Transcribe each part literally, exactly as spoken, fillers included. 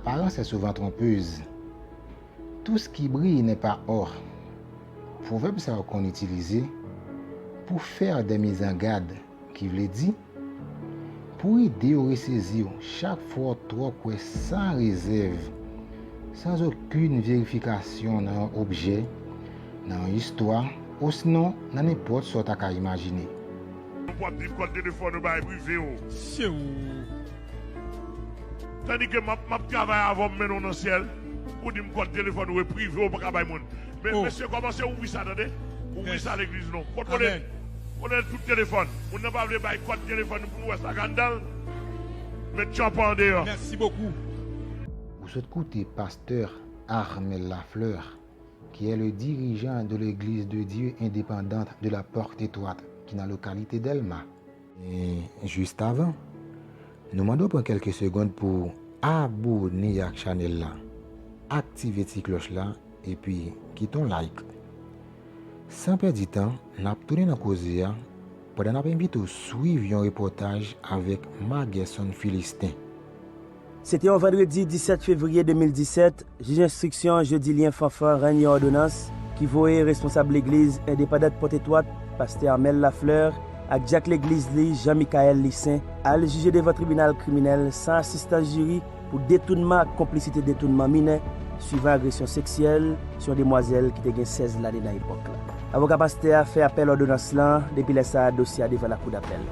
L'apparence est souvent trompeuse. Tout ce qui brille n'est pas or. Pwovèb sa yo konn itilize pou fè de mizangad, ki vle di, pou ede yo resezi w chak fwa w twò kwè san rezèv, san okenn verifikasyon nan yon objè, nan yon istwa, osinon nan nenpòt sa w ta ka imajine. W ap di m kòd telefòn ou bay prive w. Tandike m ap, m ap travay avè w, m mennen w nan syèl, ou di m kòd telefòn ou e prive w pa ka bay moun. Men mesye, kòmanse ouvri sa, tande. Ouvri sa legliz nou. Kontwole. Kontwole tout telefòn. Moun nan pa vle bay kòd telefòn pou nou wè sa k anndan l. Met tchòp an deyò. Mèsi bokou. Ou sot koute pastè Armel Lafleur, qui est le dirigeant de l'Église de Dieu indépendante de la Porte Étroite, ki nan lokalite Dèlma. E jis avan, nou mande w pran kèlke segonn pou abone ak chanèl la, aktive ti klòch la, epi kite yon like. San pèdi tan, n ap tounen nan koze a pandan n ap envite w swiv yon repòtaj avèk Magerson Philistin. Se te yon vandredi disèt fevriye de mil disèt, jij enstriksyon Jodilien Fanfan rann yon òdonans ki voye responsab legliz endepandant Pòtetwat, pastè Armel Lafleur, ak dyak legliz li, Jean Michael Lissaint, al jije devan tribinal kriminèl san asistans jiri pou detounman ak konplisite detounman minè, swivan agresyon seksyèl sou yon demwazèl ki te gen sèz lane nan epòk la. Avoka pastè a fè apèl òdonans lan, depi lè sa a dosye a devan lakou dapèl.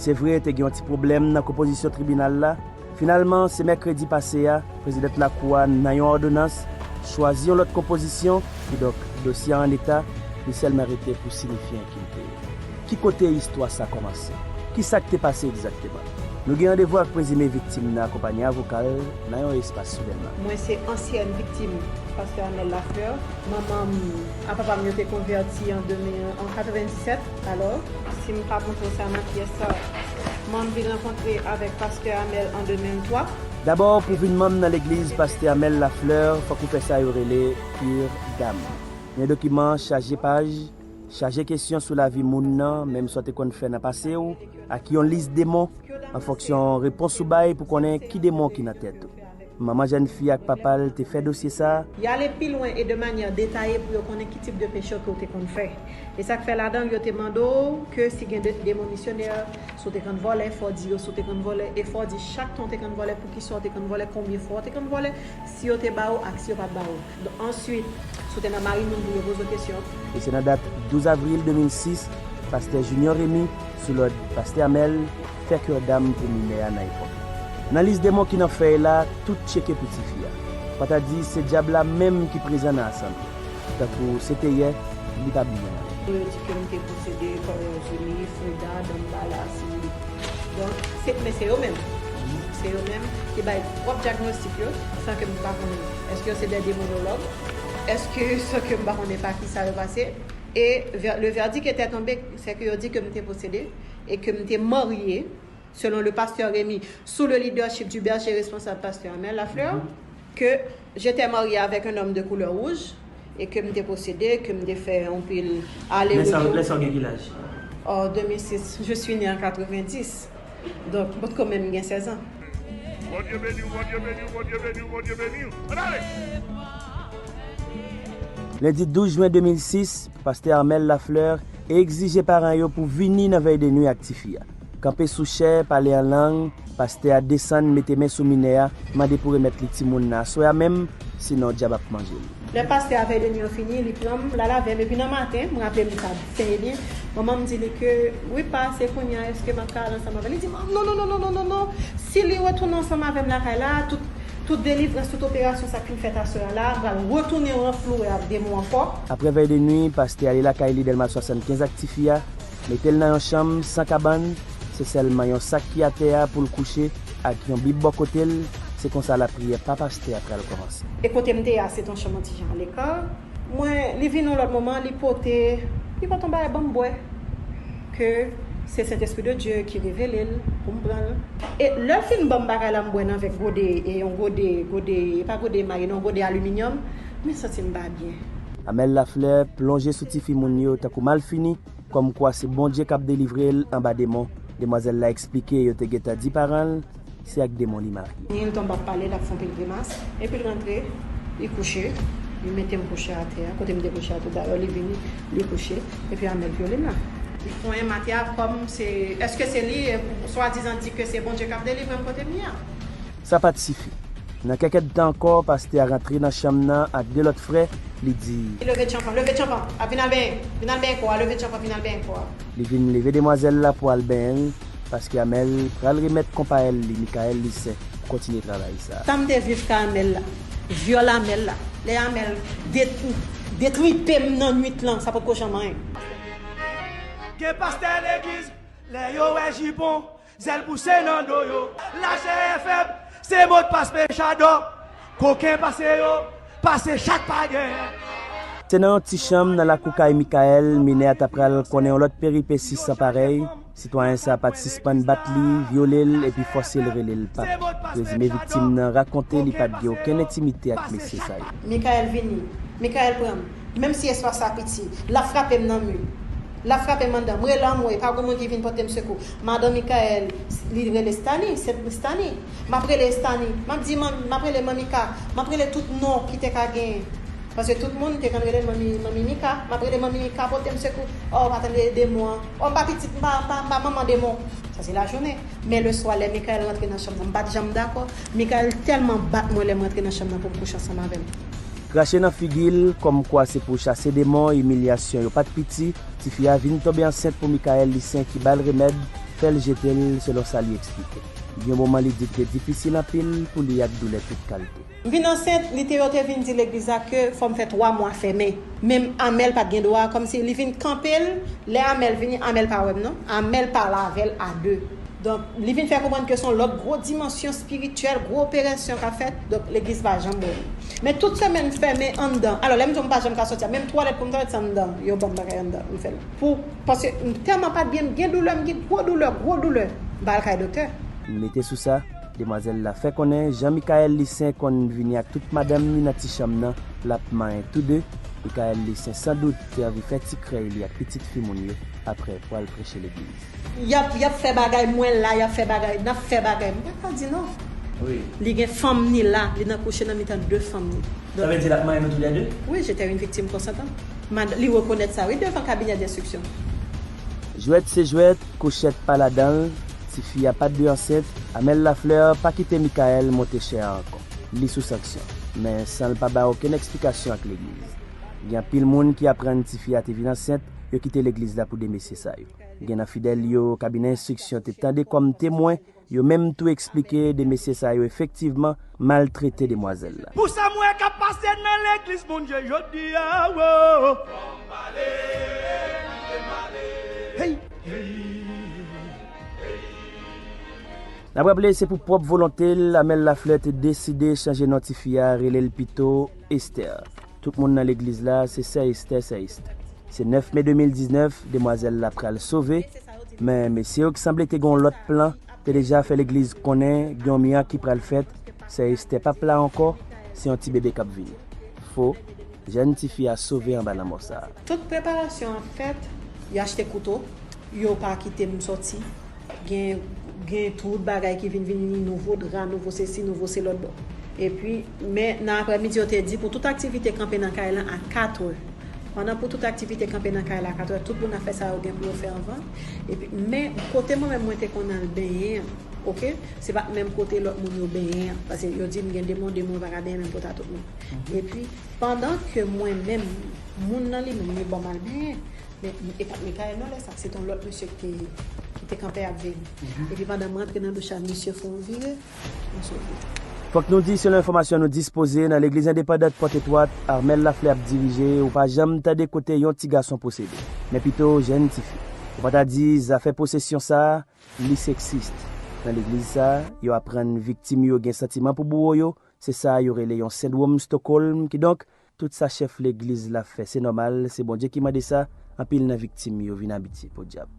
Se vre, te gen yon ti pwoblèm nan konpozisyon tribinal la. Finalman, se mèkredi pase a, prezidant lakou a, nan yon òdonans, chwazi yon lòt konpozisyon, kidonk, dosye a an eta, li sèlman rete pou sinifye enkilte yo. Ki kote istwa sa kòmanse? Ki sa k te pase egzakteman? Nou gen randevou ak prezime viktim nan akonpanye avoka l nan yon espas sou Dèlma. Mwen se ansyèn viktim pastè Armel Lafleur. Manman m ak papa m yo te konvèti an de mil, an katrevenndisèt. Alò, si m ka montre w sa nan pyès sa, mwen m vin rankontre avèk pastè Armel an de mil twa. Dabò, pou vin manm nan legliz pastè Armel Lafleur, fòk ou fè sa yo rele cure d'âme. Yon dokiman chaje paj, chaje kesyon sou lavi moun nan, menm sa w te konn fè nan pase w, ak yon lis demon, an fonksyon repons ou bay pou konnen ki demon ki nan tèt ou. Manman jèn fi ak papa l te fè dosye sa a. Y ale pi lwen e de manyè detaye pou yo konnen ki tip de peche ke w te konn fè. E sa k fè ladan l yo te mande w ke si gen de, demon misyonè, si w te konn vòlè, fò w di yo si w te konn vòlè, e fò w di chak tan w te konn vòlè, poukisa w te konn vòlè, konbyen fwa w te konn vòlè, si yo te ba w ak si yo pa t ba w. Answit, si w te nan mari moun pou yo poze w kesyon. E se nan dat douz avril de mil sis, pastè Junior Remy, sou lòd pastè Amèl, fè cure d'âme pou minè a nan epòk la. Nan lis demon ki nan fèy la, tout tcheke pou tifi a. Fò ta di se dyab la menm ki prezan nan asanble. Tankou se te yè, li pa bliye anyen. Yo di ke m te posede, Kòrèyè Joli, Freda, Danmbala, Sidi. Donk, se, men se yo menm. Se yo menm ki bay pwòp dyagnostik yo, san ke m pa konnen. Èske yo se de demonològ? Èske, san ke m pa konnen pa kisa yo pase? E vè, le verdict était tombé, c'est que yo di ke m te posede e ke m te marye, selon le pasteur Rémy, sous le leadership du berger responsable pasteur Amel Lafleur, que j'étais mariée avec un homme de couleur rouge et que m te posede, ke m te fè anpil ale retou. Lè sa w gen ki laj? En deux mille six, je suis née en quatre-vingt-dix. Donk, m potko menm gen sèz an. Bondye beni w, Bondye beni w, Bondye beni w, Bondye beni w. Ann ale! Lendi douz jwen de mil sis, pastè Armel Lafleur egzije paran yo pou vini nan vèy de nwi ak tifi a. Kanpe sou chè, pale an lang, pastè a desann, mete men sou minè a, mande pou remèt li timoun nan aswè a menm, sinon dyab ap manje l. Lè pastè a vèy de nwi an fini, li pran m, l al avè m, epi nan maten, m raple m li pa fè ebyen, manman m di li ke, wi pa, se kounye a, èske m ap ka al ansanm avè l? Li di m, non, non, non, non, non, non, non, si li retounen ansanm avè m lakay la, tout, tout delivrans, tout operasyon sa k fin fèt aswè a la, m pral retounen ranflouwe ak demon ankò. Aprè vèy de nwi, pastè ale lakay li Dèlma swasannkenz ak tifi a, mete l nan yon chanm san kabann, se sèlman yon sak ki atè a pou l kouche ak yon bib bò kote l, se konsa lapriyè pa pastè a pral kòmanse. E kote m te ye a, se t on chanm yon ti jan aleka. Mwen, li vin yon lòt moman, li pote, li pote yon bagay ban m bwè, ke se Sentespri de Dye ki revele l pou m pran l. E lè l fin ban m bagay la, m bwè nan vè gode, e yon gode, gode, e pa gode emaye non, gode aliminyòm, mwen santi m pa byen. Amel Laflè plonje sou tifi moun yo tankou malfini, kòmkwa se Bondye k ap delivre l anba demon. Demwazèl la eksplike yo te gentan di paran l, se ak demon li marye. Li tonbe ap pale, l ap fè anpil grimas, epi l rantre, li kouche, li mete m kouche atè a, kote m te kouche a toutalè, li vini, li kouche, epi Amèl vyole m la. Li konyen m atè a kòm se, èske se li, e, swadizan di ke se Bondye k ap delivre m kote m ye a? Sa pa t sifi. Nan kèk èdtan ankò, pastè a rantre nan chanm nan ak de lòt frè, li di, Leve tchanpan, leve tchanpan, a vin al benyen, vin al benyen kò a, leve tchanpan, vin al benyen kò a. Li vin leve demwazèl la pou al benyen l, paske Amèl pral remèt konpayèl li, Mikaèl Lisen, pou kontinye travay sa. Sa m te viv kay Amèl la, vyòl Amèl la, lè Amèl det-, detripe m nan nwit lan, sa potko janm anyen. Gen pastè legliz, lè yo wè jipon, zèl pouse nan do yo. Lachè fèb, se modpas pechadò. Koken pase yo, pase chak pa genyen. Se nan yon ti chanm nan lakou kay Mikaèl, minè a ta pral konnen yon lòt peripesi san parèy. Sitwayen sa a pa t sispann bat li, vyole l, epi fòse l rele l pap. Prezime viktim nan rakonte li pa t gen okenn entimite ak mesye sa yo. Mikaèl vini, Mikaèl pran m. Menm si espas la piti, l ap frape m nan mi. L ap frape m anndan. M rele anmwe, pa gen moun ki vin pote m sekou. Madan Mikaèl, li rele Stani, se Stani. M ap rele Stani. M ap di, man, m ap rele Manmi Ka. M ap rele tout non ki te ka genyen. Paske tout moun te konn rele l Manmi, Manmi Mika. M ap rele Manmi Mika, pote m sekou. O, pa tande demon an. O, m pa pitit, m pa, m pa, m pa manman demon. Sa se lajounen. Men leswa, lè Mikaèl rantre nan chanm nan, m pa t janm dakò. Mikaèl tèlman bat mwen lè m rantre nan chanm nan pou m kouche ansanm avè l. Krache nan figi l, kòmkwa se pou chase demon, imilyasyon yo pa t piti, tifi a vin tonbe ansent pou Mikaèl Lisen ki ba l remèd, fè l jete l, selon sa li eksplike. Gen moman li di l te difisil anpil pou li ak doulè tout kalte. M vin ansent, li te, yo te vin di legliz la ke fò m fè twa mwa fèmen. Menm Amèl pa t gen dwa, kòmsi li vin kanpe l, lè Amèl vini, Amèl pa wè m non. Amèl pale avè l a de. Donk, li vin fè konprann ke se yon lòt gwo dimansyon espirityèl, gwo operasyon k ap fèt. Donk, legliz pa janm ouvri. Men tout semèn fèmen anndan. Alò, lè m di w m pa janm ka soti a, menm twalèt pou m twalèt, se anndan. Yo ban m bagay anndan, m fè l. Pou, paske m tèlman pa t byen, m gen doulè, m gen gwo doulè, gwo doulè. M pa al kay doktè. Mete sou sa, demwazèl la fè konnen jan Mikaèl Lisen konn vini ak tout madanm ni nan ti chanm nan, l ap manyen tou de. Mikaèl Lisen sandout te anvi fè ti krèy li ak pitit fi moun yo, aprè pou al preche legliz. Y ap, y ap fè bagay, mwen la, y ap fè bagay, n ap fè bagay. M pa ka di non. Wi. Li gen fanm ni la, li nan kouche nan mitan de fanm ni. Sa vle di l ap manyen nou toulède? Wi, j'étais une victime consentante. Mad-, li rekonèt sa, wi, devan kabinè denstriksyon. Jwèt se jwèt, kouchèt pa ladan l, tifi a pa t dwe ansent, Amèl Laflè pa kite Mikaèl monte chè a ankò. Li sou sanksyon. Men san l pa bay okenn eksplikasyon ak legliz. Gen anpil moun ki aprann tifi a te vin ansent, yo kite legliz la pou de mesye sa yo. Gen nan fidèl yo, kabinè enstriksyon te tande kòm temwen, yo menm tou eksplike de mesye sa yo efektivman maltrete demwazèl la. Pou sa m wè k ap pase nan legliz Bondye jodi a, wo. Hey! N ap raple, se pou pwòp volonte l, Amèl Laflè te deside chanje non tifi a, rele l pito Esther. Tout moun nan legliz la, se sè Esther, sè Esther. Se nèf me de mil diznèf, demwazèl la pral sove, men mesye yo ki sanble te gen yon lòt plan, te deja fè legliz konnen gen yon mirak ki pral fèt, sè Esther p ap la ankò, se yon ti bebe k ap vini. Fo, jèn tifi a sove anba lanmò sa a. Tout preparasyon an fèt, yo achte kouto, yo pa kite m sòti. Gen, gen tout bagay ki vin vini, nouvo dra, nouvo sesi, nouvo se lòt bò. Epi, men nan aprèmidi, yo te di pou tout aktivite kanpe nan kay lan a katrè. Pandan pou tout aktivite kanpe nan kay la a katrè, tout moun ap fè sa yo gen pou yo fè anvan. Epi, men kote mwen menm mwen te konn al benyen an, oke? Se pa menm kote lòt moun yo benyen an. Paske yo di m gen demon, demon pa ka benyen menm kote a tout moun. Epi, pandan ke mwen menm, moun nan li menm, li ban m al benyen. Men, e pa t Mikaèl non lè sa, se t yon lòt mesye ki te, ki te kanpe ap veye m. Epi pandan m rantre nan douch la, misye fè yon vire, m sove. Fòk nou di, selon enfòmasyon nou dispoze, nan legliz endepandant Pòtetwat, Armel Laflè ap dirije, ou pa janm tande kote yon ti gason posede. Men pito, jèn tifi. Ou pa ta di, zafè posesyon sa a, li seksis. Nan legliz sa a, yo aprann viktim yo gen santiman pou bouwo yo, se sa yo rele yon sendwòm Stockholm, kidonk, tout sa chèf legliz la fè, se nòmal, se Bondye ki mande sa, anpil nan viktim yo vin abitye, podyab.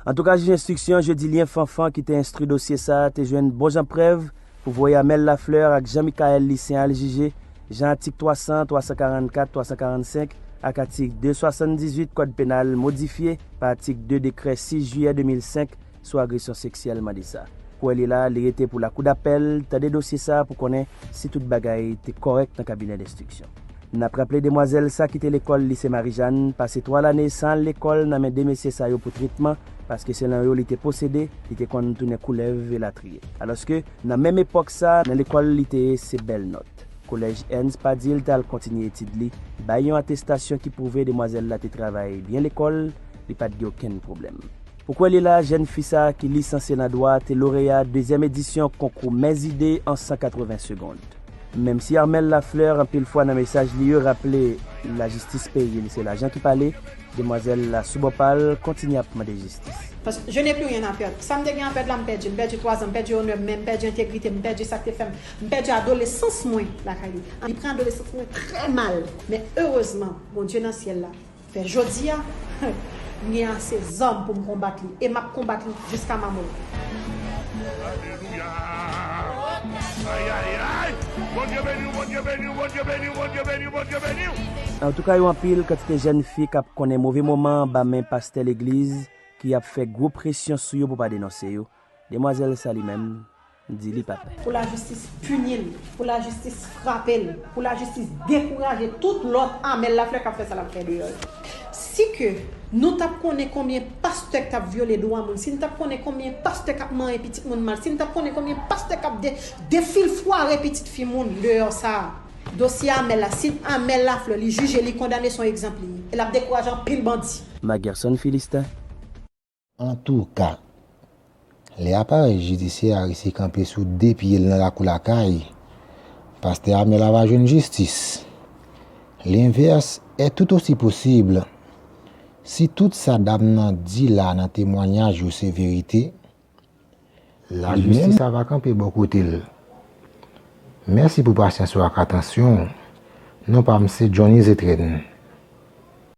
Antouka, jij enstriksyon Jeudy Lien Fanfan ki te enstwi dosye sa a te jwenn bon jan prèv pou voye Armel Lafleur ak Jean Michael Lucien al jije, jan atik twa san, twa san karannkat, twa san karannsenk ak atik de swasanndizuit Kòd Penal modifye pa atik de dekrè sis jiyè de mil senk sou agresyon seksyèl mande sa. Pou wè li la, li rete pou lakou dapèl tande dosye sa pou konnen si tout bagay te kòrèk nan kabinè denstriksyon. N ap raple demwazèl sa kite lekòl Lise Marijàn, pase twa lane san al lekòl nan men de mesye sa yo pou tretman, paske selon yo li te posede, li te konn tounen koulèv elatriye. Alòske, nan menm epòk sa, nan lekòl li te ye se bèl nòt. Kolèj Ernst Padil t al kontinye etid li, bay yon atestasyon ki pwouve demwazèl la te travay byen lekòl, li pa t gen okenn pwoblèm. Pou kwè li la, jèn fi sa ki lisanse nan dwa te loreya dezyèm edisyon konkou Mèzide an san katreven segond. Menm si Armel Lafleur anpil fwa nan mesaj li yo raple lajistis peyi l se lajan ki pale, demwazèl la sou bò pa l kontinye ap mande jistis. Paske je n'ai plus rien à perdre. Sa m te gen a pèd la, m pèdi. M pèdi twa zan, m pèdi onè m, men m pèdi entegrite m, m pèdi sa k te fè m. M pèdi adolesans mwen lakay li. Li pran adolesans mwen trè mal. Men erezman, Bondye nan syèl la fè jodi a, m gen ase zam pou m konbat li. E m ap konbat li jiska ma mò. Alelouya! Ay, ay, ay! Bondye beni w, Bondye beni w, Bondye beni w, Bondye beni w, Bondye beni w! Antouka, yo anpil kantite jèn fi k ap konnen move moman anba men pastè legliz ki ap fè gwo presyon sou yo pou pa denonse yo. Demwazèl sa li menm di li pa pè. Pou lajistis pini l, pou lajistis frape l, pou lajistis dekouraje tout lòt Armel Lafleur k ap fè sa l ap fè deyò yo. Si ke nou t ap konnen konbyen pastè k t ap vyole dwa moun, si n t ap konnen konbyen pastè k ap manyen pitit moun mal, si n t ap konnen konbyen pastè k ap de, defilfware pitit fi moun deyò sa a, dosye Armel la, si Armel Lafleur li jije, li kondane, se yon egzanp li ye. E l ap dekouraje anpil bandi. Magerson Philistin. Antouka, lè aparèy jidisyè a resi kanpe sou de pye l nan lakou lakay, pastè Armel la va jwenn jistis. L'inverse est tout aussi possible. Si tout sa dam nan di la nan temwanyaj yo se verite, lajistis a va kanpe bò kote l. Mèsi pou pasyans ou ak atansyon w. Non pa m se Johnny Zétren.